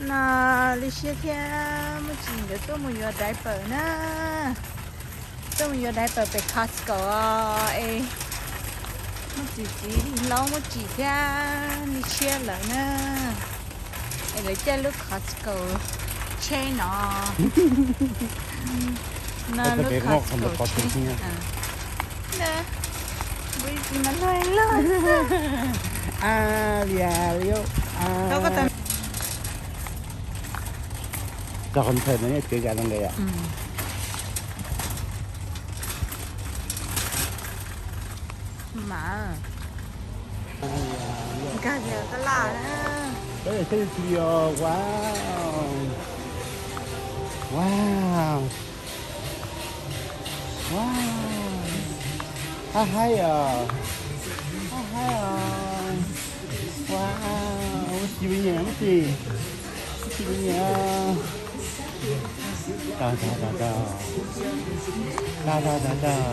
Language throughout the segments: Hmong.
No, Lis Tshiab thiab Muaj Tsim nkawd tuaj mus yuav diaper na. Tuaj mus yuav diaper pem Costco es Muaj Tsim txiv Lis Laub, Muaj Tsim thiab Lis Tshiab lawm na. Es lawv caij lub Costco tsheb no. No lub Costco tsheb. Tog qhov ntawd no nyob tsev zas no nqis. Mas nkag kiag tab laj na. Wow. Wow. Wow. Hab haib os. Hab haib os. Wow. Muaj tsis me nyuam, Muaj tsis. Muaj tsis me nyuam. Tau, tau, tau, tau. Tau, tau, tau, tau.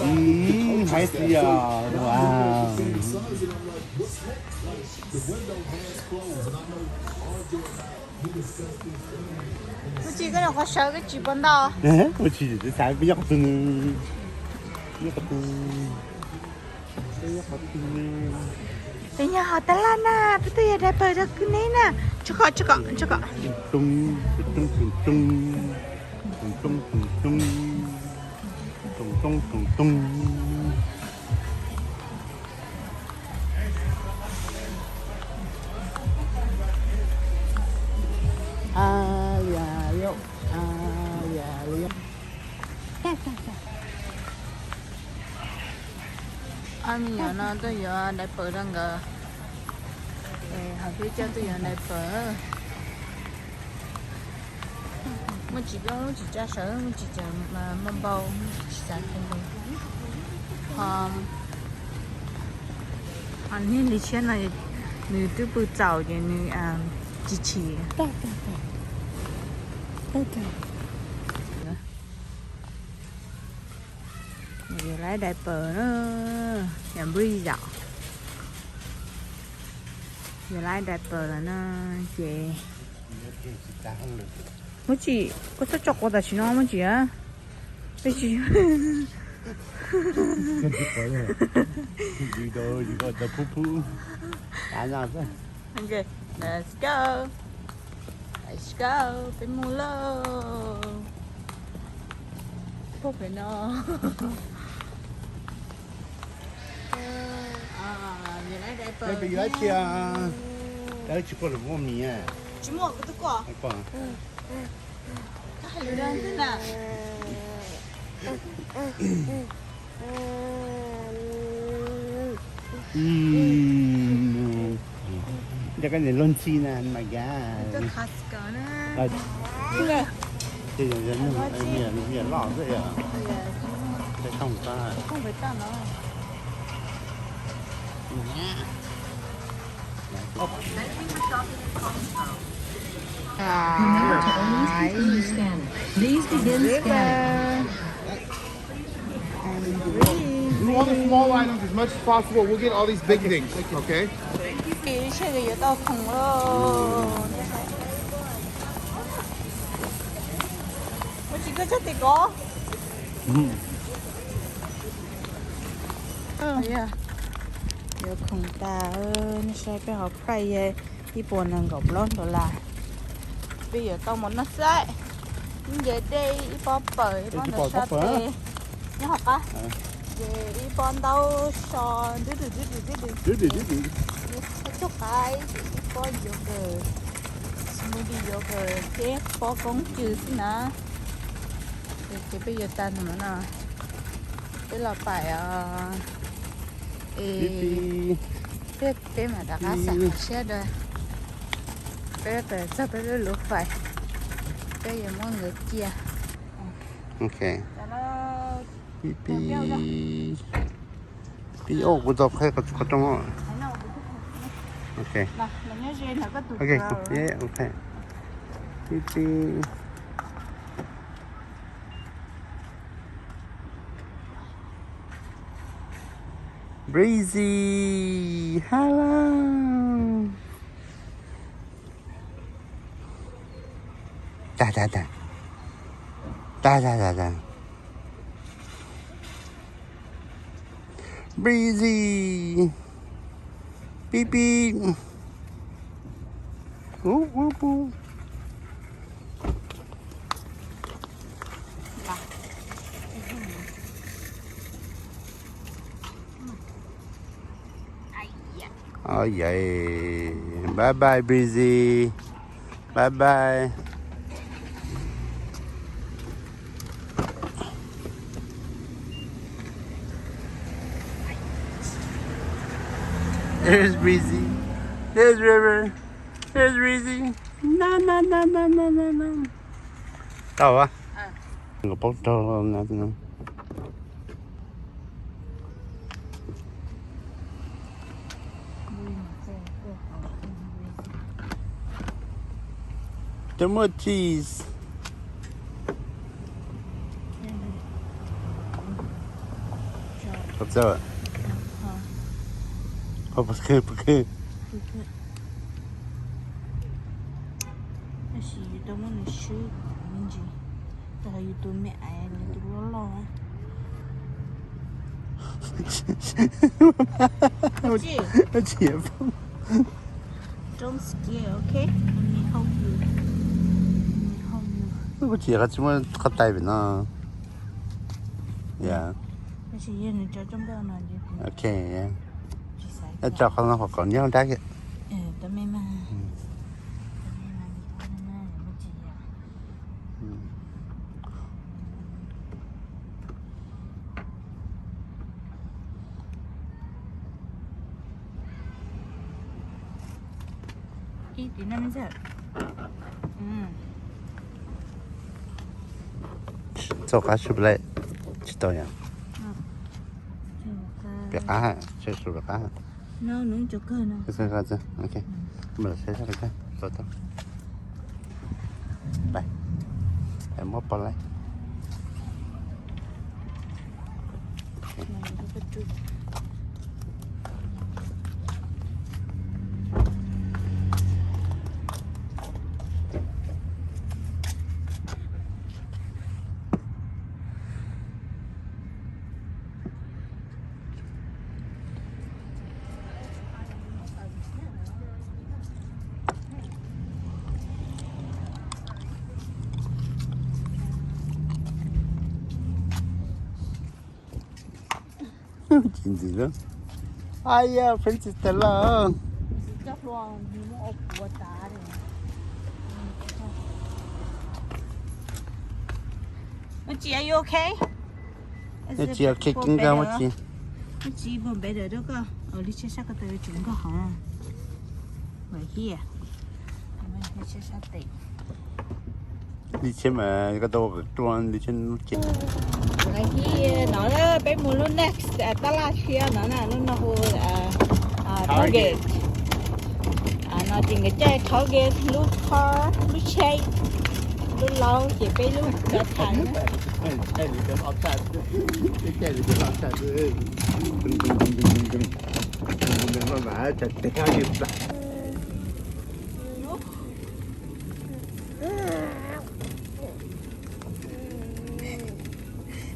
Mm, haib txiv os. Wow. Muaj tsis, koj nyuam qhuav sawv koj tsis pom ntau. Muaj tsis, tsis xav peb nyob qhov twg, nyob qhov twg, nyob qhov twg. Peb nyob hauv tab laj na, peb tuaj yuav diaper rau kwv neb na. Tso kom, tso kom, tso kom. Toom toom, toom toom, toom toom, toom toom, toom toom, toom toom, toom toom. A lias lias, a lias lias. Ob me nyuam no tuaj yuav diaper rau nkawd. Hauv peb coj tuaj yuav diaper. Muaj tsis, peb muaj tsis tsa sawv, muaj tsis tsa, muaj npau, muaj tsis tsa kheej li. Ho, ho niag Lis Tshiab no nws twb pw txaus ces nws tsis chim. Yuav laib diaper na, yog npwj zaum. Yuav laib diaper lawm no ces Muaj tsis, koj txhob tso quav tam sim no Muaj tsis a. Peb tsis, let's go, let's go, peb mus lauj. Pog pem no. Peb yuav tsis, tsis pom lawv muaj mis. Tsis muaj, kuv twb kuaj. Cov koj niam luag ntxhi na mas yog, yog loj xwb yog. Remember to only scan. Please begin scanning. Do all the small items as much as possible. We'll get all these big things, okay? Ib tsheb yuav tau khoom lauj. Ua tsis koj txog tim ko. Yuav khoom tas, nej saib peb hauv price ib puas nees nkaum plaub dollar. Peb yuav tau mus noj xaib, ib nce dej, ib pob pawm, ib pob ntawv sab tes nyob hauv qab, ces ib pob ntaub so ntub dwm ntub dwm ntub dwm, ib pob cuj qaib, ib pob yogurt, smoothie yogurt, ces pob koob cw xwb na. Ces peb yuav tag ntawm no, peb los pais os. Es peb, peb mam rov qab xav siab rau peb txog peb lub lub fais, peb yuav muab nkawd cia. Ok. Pib, pib, pib, kuv tau qhib qhov rooj. Ok. Ok, ok. Pib, pib. Breezy, hello. Tag tag tag. Tag tag tag tag. Breezy. Pip pip. Ú ú ú. Ôi giời. Bye bye Breezy. Bye bye. There's Breezy. There's River. There's Breezy. Na na na na na na na. Tau a. Nkaus paub rau na. Too much cheese. Khov txawj. Khov pus khw pus khw. Tab sis yus tau muab nws swb me ntsis, rau qhov yus tus me aiv nws tus loj loj. Ua tsi? Don't scare, okay? Let me hold you. Let me hold you. Ua tsi qhov tsis muaj qhov tais pem no. Yeah. Tab sis yog nws tso rooj npaj no ces, okay, yeah. Tsis xav, tso qhov no qhov kom nyob dab kiag. Tau me mas. Ib tiv no me ntxawg. Txog qab su play tsis tau yom. Piam qab, su piam qab. No, nws cov kawg no. Ok. Mus los saib sab kawg. Tau tau. Pais. Pais muab pos laib. Tsis ntxiv lawm. Ai ya, Princess tas lawm. Ua tsi, are you okay? Ua tsi, okay, kib nkag ua tsi. Ua tsi, ib puas npev dawm rau koj. Li tshiab sab ko taw tseem nkag hauv. Right here. Li tshiab mas koj tau ua kom ruaj li tshiab lub cev. Right here, no peb mus lub next, tab laj tshiab no na, lub no hu Target. No ces nkawd caij Target lub car, lub tsheb, lub laub ces peb lub cov thaiv na.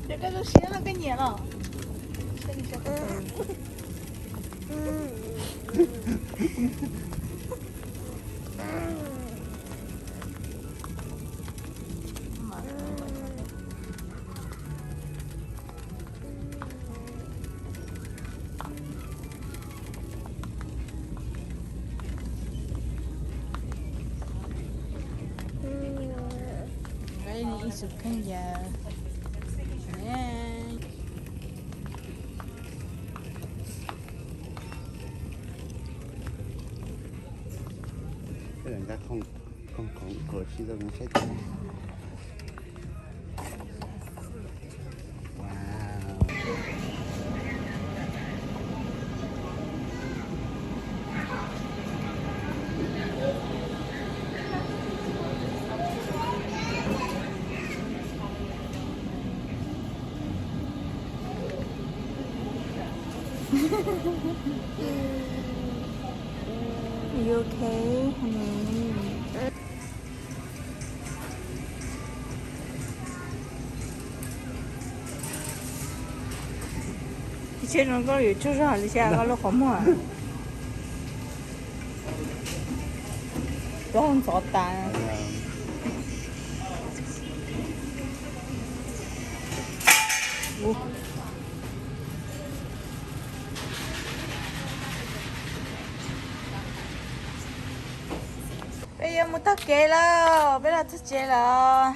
Ces koj zoo siab los koj nyiam los? Ib xus kheej yawg. Nqa khoom khoom khoom kuv sib tau saib tau. Wow. You okay, honey? Tsheb zoo nkauj yuav tsaug zog li saib koj lub qhov muag. Plaub ntxov tas. Peb yuav mus taug kev lawm, peb los txog tsev lawm.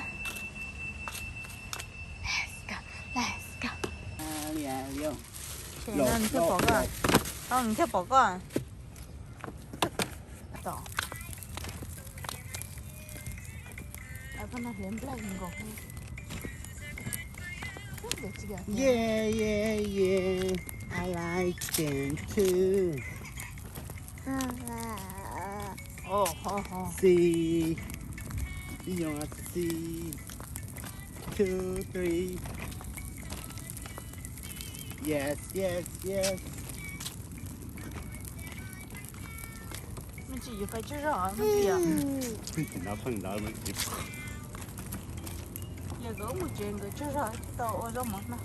Let's go, let's go. Nws thiaj pom koj. Nws thiaj pom koj. Yeah, yeah, yeah. I like them too. See. See. Two, three. Yes, yes, yes. Me ntsis yuav pais tsaug zog, me ntsis yom. Yog nkawd mus tsev nkawd tsaug zog tau ua zaub mov noj.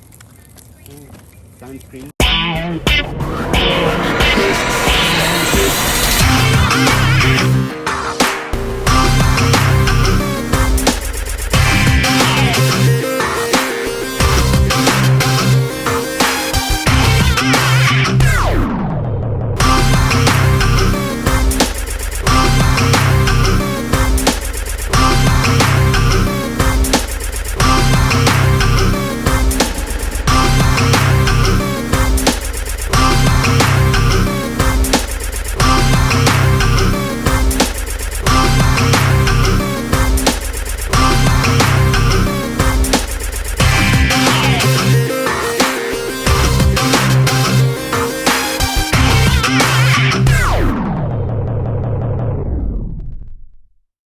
Sunscreen.